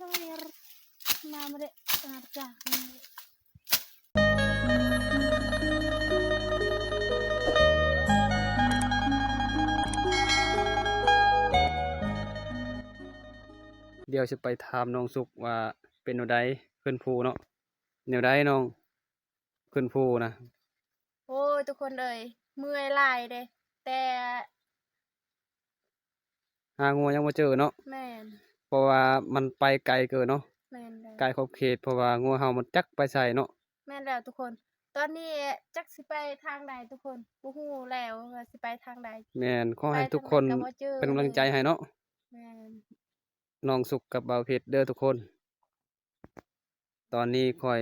Air, na mare, na pecah. ດຽວຊິໄປຖາມນ້ອງສຸກວ່າເປັນແນວໃດ ຂຶ້ນພູເນາະ. ແນວໃດນ້ອງ ຂຶ້ນພູນະ? ໂອ້ຍ ທຸກຄົນເອີຍ ເມື່ອຍຫຼາຍເດ້ ແຕ່ ຫາງົວຍັງບໍ່ເຈີເນາະ. ແມ່ນ ເພາະວ່າມັນໄປໄກເກີນເນາະ. ແມ່ນແລ້ວ ໄກຂອບເຂດ ເພາະວ່າງົວເຮົາມັນຈັກໄປໃສເນາະ. ແມ່ນແລ້ວທຸກຄົນ ຕອນນີ້ຈັກຊິໄປທາງໃດທຸກຄົນ ບໍ່ຮູ້ແລ້ວວ່າຊິໄປທາງໃດ. ແມ່ນ ຂໍໃຫ້ທຸກຄົນເປັນກຳລັງໃຈໃຫ້ເນາະ. ແມ່ນ ນ້ອງສຸກກັບບ່າວເພັດເດີທຸກຄົນ. ຕອນນີ້ຂ້ອຍ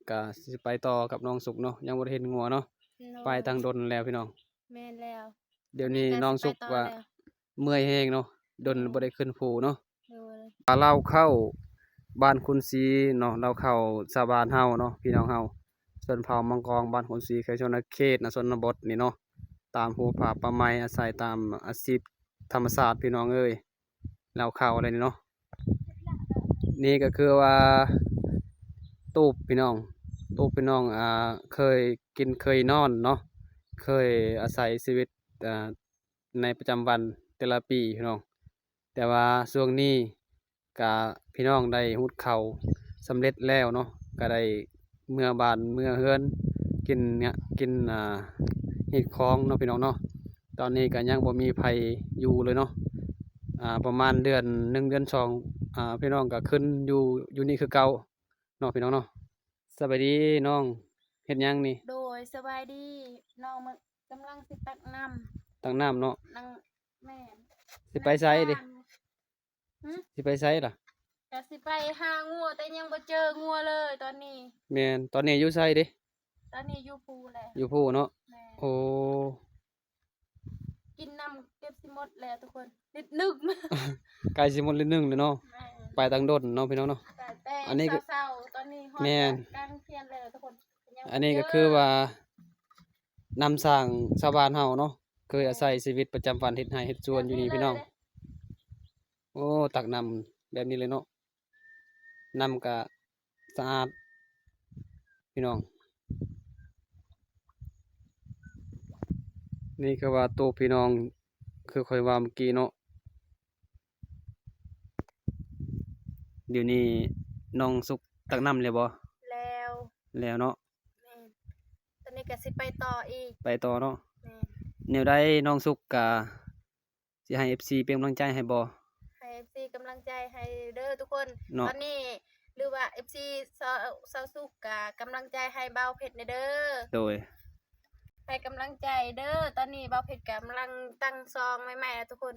ກະຊິໄປຕໍ່ກັບນ້ອງສຸກເນາະ ຍັງບໍ່ໄດ້ເຫັນງົວເນາະ. ໂດຍ ໄປຕັ້ງດົນແລ້ວພີ່ນ້ອງ. ແມ່ນແລ້ວ ດຽວນີ້ນ້ອງສຸກວ່າເມື່ອຍແຮງເນາະ ດົນບໍ່ໄດ້ຂຶ້ນພູເນາະ. ໂດຍ ປ່າລາວເຂົ້າ ບ້ານຄຸນສີເນາະ ລາວເຂົ້າຊາວບ້ານເຮົາເນາະ ພີ່ນ້ອງເຮົາ ຊົນເຜົ່າມັງກອງ ບ້ານຄຸນສີ ແຂວງສະຫວັນນະເຂດ ນະ ຊົນນະບົດນີ້ເນາະ ຕາມພູຜາປ່າໄມ້ ອາໄສຕາມອາຊີບທຳມະຊາດ ພີ່ນ້ອງເອີຍ. ລາວເຂົ້າໄດ້ນີ້ເນາະ. ນີ້ກໍຄືວ່າຕູບພີ່ນ້ອງ ຕູບພີ່ນ້ອງ ອ່າ ເຄີຍກິນເຄີຍນອນເນາະ ເຄີຍອາໄສຊີວິດ ອ່າ ໃນປະຈຳວັນແຕ່ລະປີພີ່ນ້ອງ. ແຕ່ວ່າຊ່ວງນີ້ກະພີ່ນ້ອງໄດ້ຮຸດເຂົ້າສຳເລັດແລ້ວເນາະ ກະໄດ້ ເມືອບ້ານເມືອເຮືອນ ກິນ ກິນ ອ່າ ຮີດຄອງເນາະ ພີ່ນ້ອງເນາະ. ຕອນນີ້ກໍຍັງບໍ່ມີໃຜຢູ່ເລີຍເນາະ ອ່າ ປະມານເດືອນໜຶ່ງເດືອນສອງ ອ່າ ພີ່ນ້ອງກໍຂຶ້ນຢູ່ ຢູ່ນີ້ຄືເກົ່າເນາະ ພີ່ນ້ອງເນາະ. ສະບາຍດີນ້ອງ ເຮັດຫຍັງນີ້? ໂດຍ ສະບາຍດີນ້ອງ ກຳລັງຊິຕັກນ້ຳ ຕັກນ້ຳເນາະ. ແມ່ນ ຊິໄປໃສເດ? ຫຶ? ຊິໄປໃສລະ? ກະຊິໄປຫາງົວ ແຕ່ຍັງບໍ່ເຈີງົວເລີຍຕອນນີ້. ແມ່ນ ຕອນນີ້ຢູ່ໃສເດ? ຕອນນີ້ຢູ່ພູແຫຼະ ຢູ່ພູເນາະ. ແມ່ນ ໂອ້ ກິນນ້ຳເກືອບຊິໝົດແລ້ວທຸກຄົນ ລິດໜຶ່ງ ໃກ້ຊິໝົດລິດໜຶ່ງແລ້ວເນາະ. ແມ່ນ ໄປຕັ້ງດົນເນາະ ພີ່ນ້ອງເນາະ. ແຕ່ ອັນນີ້ກໍ ເຊົ້າໆ ຕອນນີ້ຮອດ ແມ່ນ ກາງພຽນແລ້ວທຸກຄົນ. ອັນນີ້ກໍຄືວ່ານຳສ້າງຊາວບ້ານເຮົາເນາະ ເຄີຍອາໄສຊີວິດປະຈຳວັນ ເຮັດໄຮ່ເຮັດສວນຢູ່ນີ້ພີ່ນ້ອງ. ໂອ້ ຕັກນ້ຳແບບນີ້ເລີຍເນາະ ນ້ຳກະສະອາດພີ່ນ້ອງ. ນີ້ຄືວ່າໂຕພີ່ນ້ອງ ຄືຂ້ອຍວ່າເມື່ອກີ້ເນາະ. ດຽວນີ້ນ້ອງສຸກຕັກນ້ຳແລ້ວບໍ່? ແລ້ວ ແລ້ວເນາະ. ແມ່ນ ຕອນນີ້ກໍຊິໄປຕໍ່ອີກ ໄປຕໍ່ເນາະ. ແມ່ນ ແນວໃດນ້ອງສຸກກະຊິໃຫ້ເອັຟຊີເປັນກຳລັງໃຈໃຫ້ບໍ່? ໃຫ້ເອັຟຊີກຳລັງໃຈໃຫ້ເດີທຸກຄົນເນາະ. ຕອນນີ້ ຫຼືວ່າເອັຟຊີຊາວ ຊາວສຸກກະກຳລັງໃຈໃຫ້ບ່າວເພັດແດ່ເດີ. ໂດຍ ໃຫ້ກຳລັງໃຈເດີ. ຕອນນີ້ບ່າວເພັດກຳລັງຕັ້ງຊ່ອງໃໝ່ໆ ທຸກຄົນ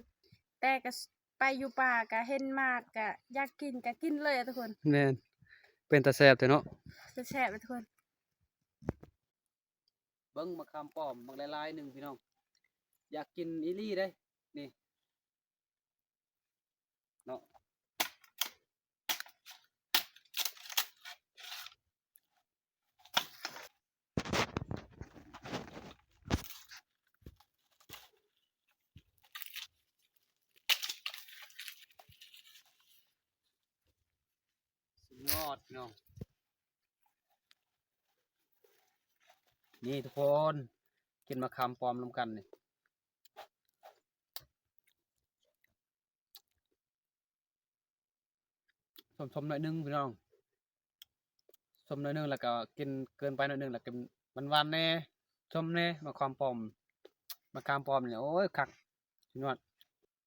ແຕ່ກະ ໄປຢູ່ປ່າກະເຫັນໝາກກະຢາກກິນກະກິນເລີຍທຸກຄົນ. ແມ່ນ ເປັນຕາແຊບແທ້ເນາະ ຕາແຊບເລີຍທຸກຄົນ. ເບິ່ງໝາກຂາມປ້ອມບັກຫຼາຍໆໜຶ່ງພີ່ນ້ອງ ຢາກກິນອີ່ຫຼີເດ້ນີ້ເນາະ. ສຸດຍອດພີ່ນ້ອງ. ນີ້ທຸກຄົນ ກິນໝາກຂາມປ້ອມນຳກັນນີ້. ສົ້ມໆໜ້ອຍໜຶ່ງພີ່ນ້ອງ ສົ້ມໜ້ອຍໜຶ່ງ ແລ້ວກໍກິນເກີນໄປໜ້ອຍໜຶ່ງ ແລ້ວກໍຫວານໆແດ່ ສົ້ມແດ່. ໝາກຂາມປ້ອມ ໝາກຂາມປ້ອມນີ້ ໂອ້ຍ ຄັກ ສຸດຍອດ.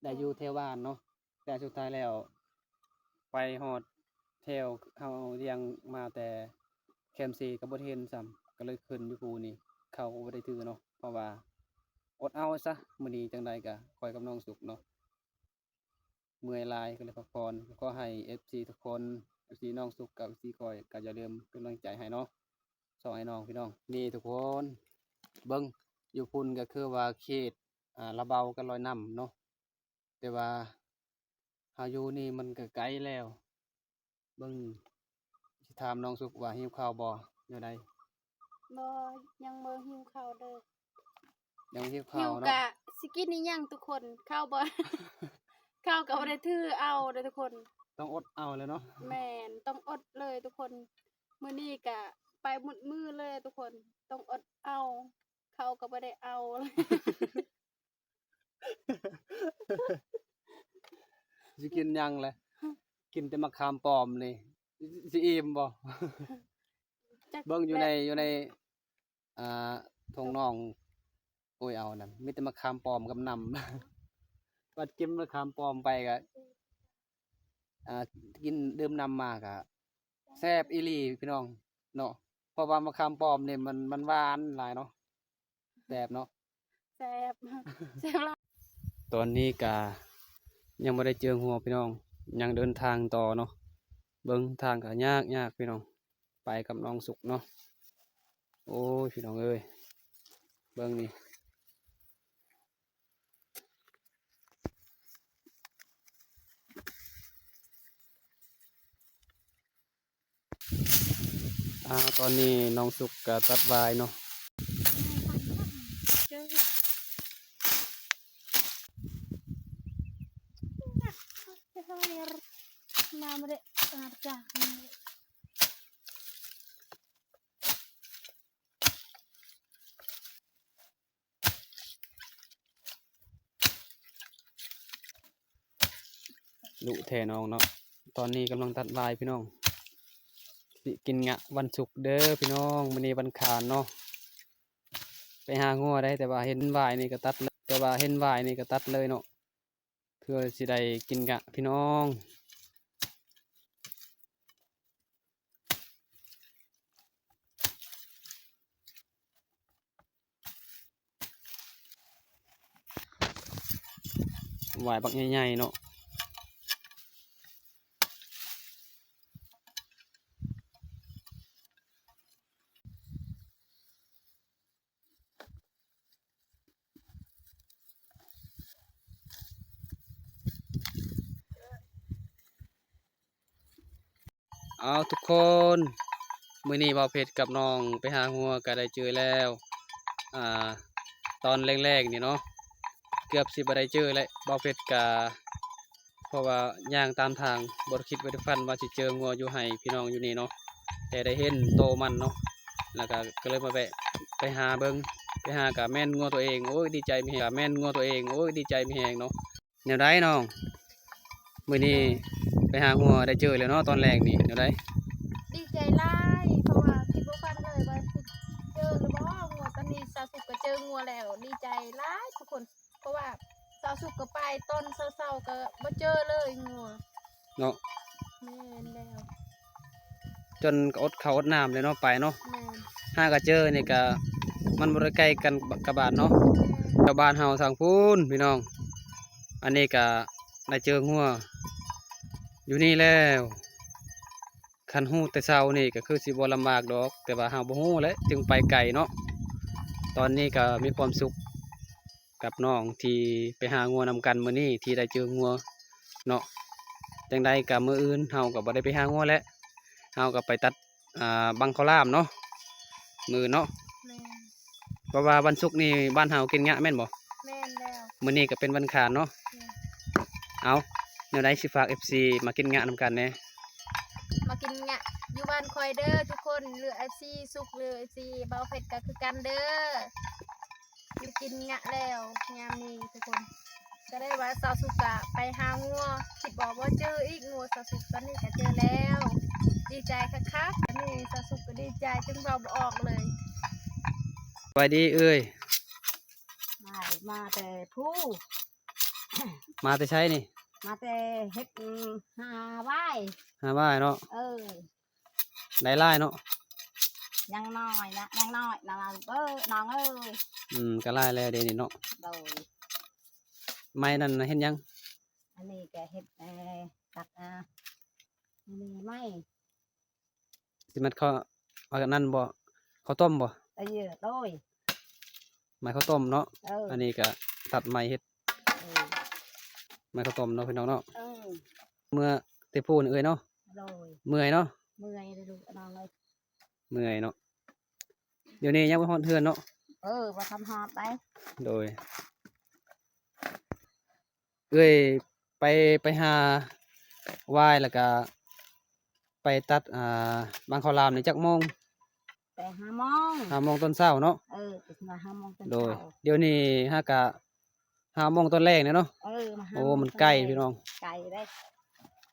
ໄດ້ຢູ່ແຖວບ້ານເນາະ ແຕ່ສຸດທ້າຍແລ້ວໄປຮອດແຖວເຮົາລ້ຽງມາແຕ່ແຄມຊີກໍບໍ່ເຫັນຊ້ຳ ກໍເລີຍຂຶ້ນຢູ່ພູນີ້ ເຂົ້າກໍບໍ່ໄດ້ຖືເນາະ ເພາະວ່າອົດເອົາຊະ. ມື້ນີ້ຈັ່ງໃດກໍຂ້ອຍກັບນ້ອງສຸກເນາະ ເມື່ອຍຫຼາຍກໍເລີຍພັກຜ່ອນ. ຂໍໃຫ້ເອັຟຊີທຸກຄົນ ເອັຟຊີນ້ອງສຸກກັບເອັຟຊີຂ້ອຍ ກໍຢ່າລືມເປັນກຳລັງໃຈໃຫ້ເນາະ ຊ່ອງອ້າຍນ້ອງພີ່ນ້ອງ. ນີ້ທຸກຄົນ ເບິ່ງ ຢູ່ພຸ້ນກໍຄືວ່າເຂດ ອ່າ ລະເບົາກັບລອຍນ້ຳເນາະ ແຕ່ວ່າເຮົາຢູ່ນີ້ມັນກໍໄກແລ້ວ. ເບິ່ງ ຊິຖາມນ້ອງສຸກວ່າຫິວເຂົ້າບໍ່ ແນວໃດ? ບໍ່ ຍັງບໍ່ຫິວເຂົ້າເດີ. ຍັງຫິວເຂົ້າເນາະ ຫິວກະຊິກິນອີ່ຫຍັງທຸກຄົນ ເຂົ້າບໍ່ ເຂົ້າກໍບໍ່ໄດ້ຖືເອົາເດີທຸກຄົນ. ຕ້ອງອົດເອົາແຫຼະເນາະ. ແມ່ນ ຕ້ອງອົດເລີຍທຸກຄົນ. ມື້ນີ້ກະໄປໝົດມື້ເລີຍທຸກຄົນ ຕ້ອງອົດເອົາ ເຂົ້າກໍບໍ່ໄດ້ເອົາ. ຊິກິນຫຍັງແຫຼະ? ກິນແຕ່ໝາກຂາມປ້ອມນີ້ ຊິອີ່ມບໍ່? ເບິ່ງຢູ່ໃນ ຢູ່ໃນ ອ່າ ທົ່ງໜອງ ໂອ້ຍ ເອົານັ້ນ ມີແຕ່ໝາກຂາມປ້ອມກັບນ້ຳ. ບັດກິນໝາກຂາມປ້ອມໄປກະ ອ່າ ກິນ ດື່ມນ້ຳມາກະແຊບອີ່ຫຼີພີ່ນ້ອງເນາະ. ເພາະວ່າໝາກຂາມປ້ອມນີ້ມັນ ມັນຫວານຫຼາຍເນາະ. ແຊບເນາະ ແຊບ ແຊບຫຼາຍ. ຕອນນີ້ກະຍັງບໍ່ໄດ້ເຈີງົວພີ່ນ້ອງ ຍັງເດີນທາງຕໍ່ເນາະ. ເບິ່ງທາງກະຍາກໆ ພີ່ນ້ອງ ໄປກັບນ້ອງສຸກເນາະ. ໂອ້ຍ ພີ່ນ້ອງເອີຍ ເບິ່ງນີ້. ອ່າ ຕອນນີ້ນ້ອງສຸກກະຕັດຫວາຍເນາະ. ດຸແທ້ນ້ອງເນາະ. ຕອນນີ້ກຳລັງຕັດຫວາຍພີ່ນ້ອງ ຊິກິນງະວັນສຸກເດີພີ່ນ້ອງ. ມື້ນີ້ວັນຄານເນາະ ໄປຫາງົວໄດ້ ແຕ່ວ່າເຫັນຫວາຍນີ້ກະຕັດເລີຍ ແຕ່ວ່າເຫັນຫວາຍນີ້ກະຕັດເລີຍເນາະ ເພື່ອຊິໄດ້ກິນງະພີ່ນ້ອງ. ຫວາຍບັກໃຫຍ່ໆ ເນາະ. ເອົາທຸກຄົນ ມື້ນີ້ບ່າວເພັດກັບນ້ອງໄປຫາງົວກະໄດ້ເຈີແລ້ວ. ອ່າ ຕອນແລງໆ ນີ້ເນາະ ເກືອບຊິບໍ່ໄດ້ເຈີແຫຼະ ບ່າວເພັດກະ ເພາະວ່າຍ່າງຕາມທາງ ບໍ່ໄດ້ຄິດບໍ່ໄດ້ຝັນວ່າຊິເຈີງົວຢູ່ໄຮ່ພີ່ນ້ອງຢູ່ນີ້ເນາະ ແຕ່ໄດ້ເຫັນໂຕມັນເນາະ ແລ້ວກະ ກະເລີຍມາແວະໄປຫາເບິ່ງ ໄປຫາກະແມ່ນງົວຕົວເອງ ໂອ້ຍ ດີໃຈມີແຮງ ກະແມ່ນງົວຕົວເອງ ໂອ້ຍ ດີໃຈມີແຮງເນາະ. ແນວໃດນ້ອງ? ມື້ນີ້ໄປຫາງົວໄດ້ເຈີແລ້ວເນາະ ຕອນແລງນີ້ ແນວໃດ? ດີໃຈຫຼາຍ ເພາະວ່າຄິດບໍ່ຝັນເລີຍວ່າຊິເຈີຫຼືບໍ່ ງົວ. ຕອນນີ້ສາວສຸກກໍເຈີງົວແລ້ວ ດີໃຈຫຼາຍທຸກຄົນ ເພາະວ່າສາວສຸກກໍໄປຕອນເຊົ້າໆ ກໍບໍ່ເຈີເລີຍງົວເນາະ. ແມ່ນແລ້ວ ຈົນກໍອົດເຂົ້າອົດນ້ຳເລີຍເນາະ ໄປເນາະ. ແມ່ນ ຫາກະເຈີນີ້ກະ ມັນບໍ່ໄດ້ໃກ້ກັນກັບບ້ານເນາະ. ແມ່ນ ແຖວບ້ານເຮົາທາງພຸ້ນພີ່ນ້ອງ. ອັນນີ້ກະໄດ້ເຈີງົວຢູ່ນີ້ແລ້ວ. ຄັນຮູ້ແຕ່ເຊົ້ານີ້ກະຄືຊິບໍ່ລຳບາກດອກ ແຕ່ວ່າເຮົາບໍ່ຮູ້ແຫຼະ ຈຶ່ງໄປໄກເນາະ. ຕອນນີ້ກະມີຄວາມສຸກ ກັບນ້ອງທີ່ໄປຫາງົວນຳກັນມື້ນີ້ ທີ່ໄດ້ເຈີງົວເນາະ. ຈັ່ງໃດກະມື້ອື່ນເຮົາກະບໍ່ໄດ້ໄປຫາງົວແຫຼະ ເຮົາກະໄປຕັດ ອ່າ ບັງເຂົ້າຫຼາມເນາະ ມື້ອື່ນເນາະ. ແມ່ນ ເພາະວ່າວັນສຸກນີ້ບ້ານເຮົາກິນງະແມ່ນບໍ່? ແມ່ນແລ້ວ ມື້ນີ້ກະເປັນວັນຄານເນາະ. ແມ່ນ ເອົາ ແນວໃດຊິຝາກເອັບຊີມາກິນງະນຳກັນແດ່? ມາກິນງະຢູ່ບ້ານຂ້ອຍເດີທຸກຄົນ ຫຼືເອັບຊີສຸກ ຫຼືເອັບຊີບ່າວເພັດກະຄືກັນເດີ. ຢູ່ກິນງະແລ້ວຍາມນີ້ທຸກຄົນ ກະໄດ້ວ່າສາວສຸກກະໄປຫາງົວ ຄິດບໍ່ ບໍ່ເຈີອີກງົວສາວສຸກ. ຕອນນີ້ກະເຈີແລ້ວ ດີໃຈຄັກໆ. ຕອນນີ້ສາວສຸກກະດີໃຈຈົນເວົ້າບໍ່ອອກເລີຍ. ສະບາຍດີເອື້ອຍ. ມາ ມາແຕ່ພູ. ມາແຕ່ໃສນີ້? ມາແຕ່ເຮັດ ຫາຫວາຍ. ຫາຫວາຍເນາະ. ເອີ ໄດ້ຫຼາຍເນາະ. ຍັງນ້ອຍນະ ຍັງນ້ອຍນະ ເອີ ນ້ອງເອີຍ. ອືມ ກະຫຼາຍແລ້ວເດນີ້ເນາະ. ໂດຍ ໄມ້ນັ້ນເຮັດຫຍັງ? ອັນນີ້ກະເຮັດ ເອີ ຕັດ ອາ ອັນນີ້ໄມ້ ຊິມັດເຂົ້າ ອັນນັ້ນບໍ່ ເຂົ້າຕົ້ມບໍ່? ເອີ ໂດຍ ໄມ້ເຂົ້າຕົ້ມເນາະ. ເອີ ອັນນີ້ກະຕັດໄມ້ເຮັດ ເອີ ໄມ້ເຂົ້າຕົ້ມເນາະ ພີ່ນ້ອງເນາະ. ເອີ ເມື່ອແຕ່ພູນເອື້ອຍເນາະ. ໂດຍ ເມື່ອຍເນາະ. ເມື່ອຍເດີລູກນ້ອງເອີຍ ເມື່ອຍເນາະ. ດຽວນີ້ຍັງບໍ່ຮອດເຮືອນເນາະ. ເອີ ບໍ່ທັນຮອດໃດ. ໂດຍ ເອື້ອຍໄປ ໄປຫາ ຫວ້ແລ້ວກະໄປຕັດ ອ່າ ບັ້ງເຂົ້າຫຼາມນີ້ຈັກໂມງ? ແຕ່ຫ້າໂມງ ຫ້າໂມງຕອນເຊົ້າເນາະ. ເອີ ແຕ່ຫ້າໂມງຕອນເຊົ້າ. ໂດຍ ດຽວນີ້ຫາກະຫ້າໂມງຕອນແລງແລ້ວເນາະ. ເອີ ມາຫ້າໂມງ. ໂອ້ ມັນໄກພີ່ນ້ອງ ໄກເດ້.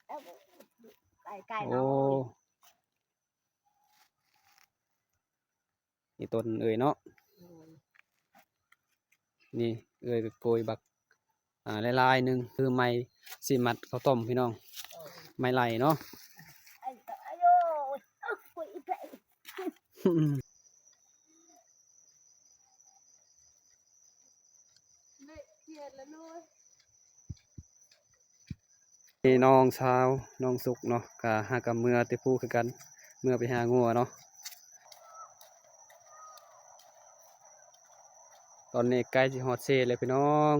ເອີ ໄກໆ ໂອ້ ເນາະ. ນີ້ຕົ້ນເອື້ອຍເນາະ. ໂດຍ ນີ້ເອື້ອຍກໍໂກຍບັກ ອ່າ ຫຼາຍໆໜຶ່ງ ຄືໄມ້ຊິມັດເຂົ້າຕົ້ມພີ່ນ້ອງ. ໂດຍ ໄມ້ໄຫຼເນາະ. ນີ້ນ້ອງສາວ ນ້ອງສຸກເນາະ ກະຫາກະເມືອແຕ່ພູຄືກັນ ເມືອໄປຫາງົວເນາະ. ຕອນນີ້ໃກ້ຊິຮອດເຊແລ້ວພີ່ນ້ອງ.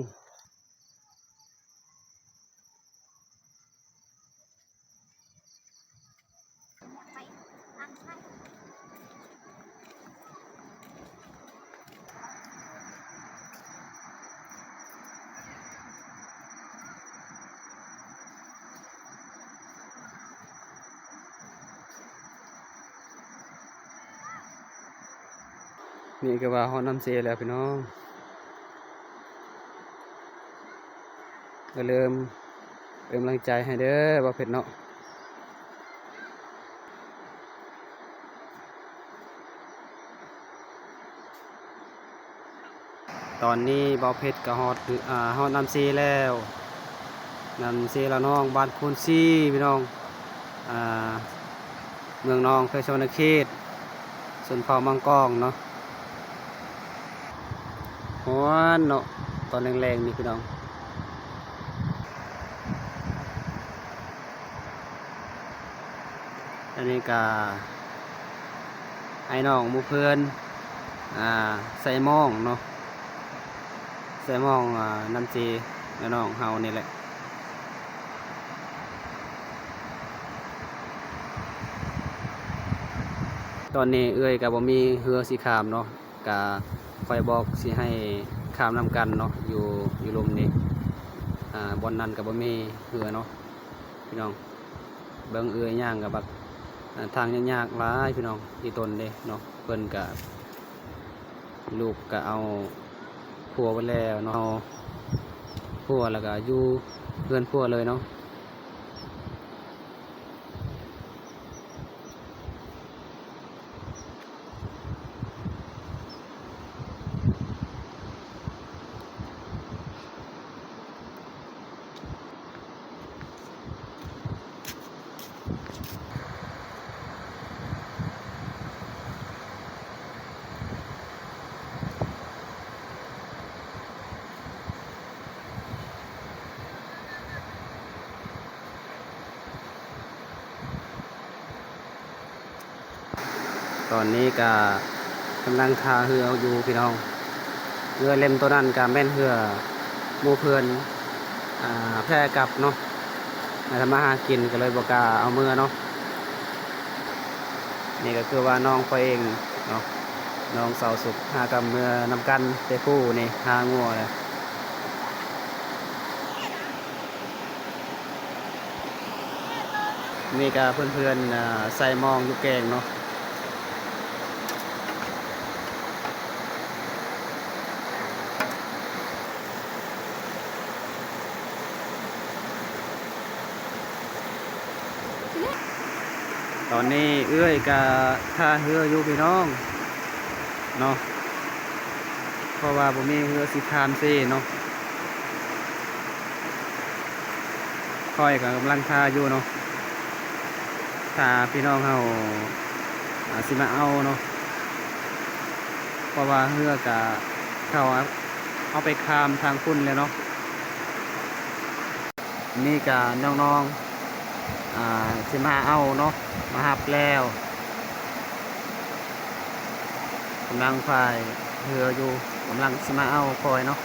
ນີ້ກໍວ່າຮອດນ້ຳເຊແລ້ວພີ່ນ້ອງ. ຢ່າລືມເປັນກຳລັງໃຈໃຫ້ເດີ ບ່າວເພັດເນາະ. ຕອນນີ້ບ່າວເພັດກໍຮອດ ອ່າ ຮອດນ້ຳເຊແລ້ວ. ນ້ຳເຊລະນອງ ບ້ານໂຄນຊີ ພີ່ນ້ອງ. ອ່າ ເມືອງນອງ ແຂວງສະຫວັນນະເຂດ ຊົນເຜົ່າມັງກອງເນາະ. ຮ້ອນເນາະ ຕອນແລງໆນີ້ພີ່ນ້ອງ. ອັນນີ້ກະອ້າຍນ້ອງໝູ່ເພື່ອນ ອ່າ ໃສ່ມອງເນາະ ໃສ່ມອງ ອ່າ ນ້ຳເຊລະນອງເຮົານີ້ແຫຼະ. ຕອນນີ້ເອື້ອຍກະບໍ່ມີເຮືອຊິຂ້າມເນາະ ກະຂ້ອຍບອກຊິໃຫ້ຂ້າມນຳກັນເນາະ ຢູ່ ຢູ່ລຸ່ມນີ້ ອ່າ ບ່ອນນັ້ນກະບໍ່ມີເຮືອເນາະພີ່ນ້ອງ. ເບິ່ງເອື້ອຍຍ່າງກະບັກ ອ່າ ທາງຍາກໆຫຼາຍພີ່ນ້ອງ. ອີ່ຕົນເດ້ເນາະ ເພິ່ນກະ ລູກກະເອົາຜົວໄປແລ້ວເນາະ ເອົາຜົວແລ້ວກະຢູ່ເຮືອນຜົວເລີຍເນາະ. ຕອນນີ້ກະກຳລັງທ່າເຮືອຢູ່ພີ່ນ້ອງ. ເຮືອເຫຼັ້ມໂຕນັ້ນກະແມ່ນເຮືອໝູ່ເພື່ອນ ອ່າ ແພກັບເນາະ ມາທຳມາຫາກິນ ກະເລີຍບໍ່ກ້າເອົາເມືອເນາະ. ນີ້ກະຄືວ່ານ້ອງຂ້ອຍເອງເນາະ ນ້ອງສາວສຸກ ຫາກະເມືອນຳກັນແຕ່ພູນີ້ ຫາງົວແຫຼະ. ນີ້ກະເພື່ອນໆ ອ່າ ໃສ່ມອງຢູ່ແກງເນາະ. ຕອນນີ້ເອື້ອຍກະທ່າເຮືອຢູ່ພີ່ນ້ອງເນາະ ເພາະວ່າບໍ່ມີເຮືອຊິຂ້າມເຊເນາະ. ຂ້ອຍກະກຳລັງທ່າຢູ່ເນາະ ຖ້າພີ່ນ້ອງເຮົາ ອ່າ ຊິມາເອົາເນາະ ເພາະວ່າເຮືອກະເຂົາເອົາໄປຂ້າມທາງພຸ້ນແລ້ວເນາະ. ນີ້ກະນ້ອງໆ ອ່າ ຊິມາເອົາເນາະ ມາຮັບແລ້ວ ກຳລັງພາຍເຮືອຢູ່ ກຳລັງຊິມາເອົາຂ້ອຍເນາະ.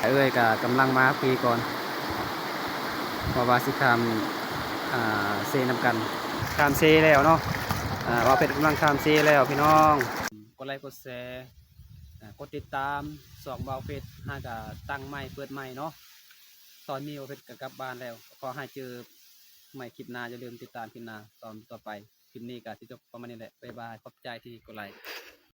ເອື້ອຍກະກຳລັງມາພີ້ກ່ອນ ເພາະວ່າຊິຂ້າມ ອ່າ ເຊນຳກັນ ຂ້າມເຊແລ້ວເນາະ. ອ່າ ບ່າວເພັດກຳລັງຂ້າມເຊແລ້ວພີ່ນ້ອງ. ກົດໄລກົດແຊ ກົດຕິດຕາມຊ່ອງບ່າວເພັດ ຫາກະຕັ້ງໃໝ່ເປີດໃໝ່ເນາະ. ຕອນນີ້ບ່າວເພັດກະກັບບ້ານແລ້ວ ຂໍໃຫ້ເຈີໃໝ່ຄລິບໜ້າ ຢ່າລືມຕິດຕາມຄລິບໜ້າຕອນຕໍ່ໄປ. ຄລິບນີ້ກະຊິຈົບປະມານນີ້ແຫຼະ ບາຍບາຍ ຂອບໃຈທີ່ກົດໄລ.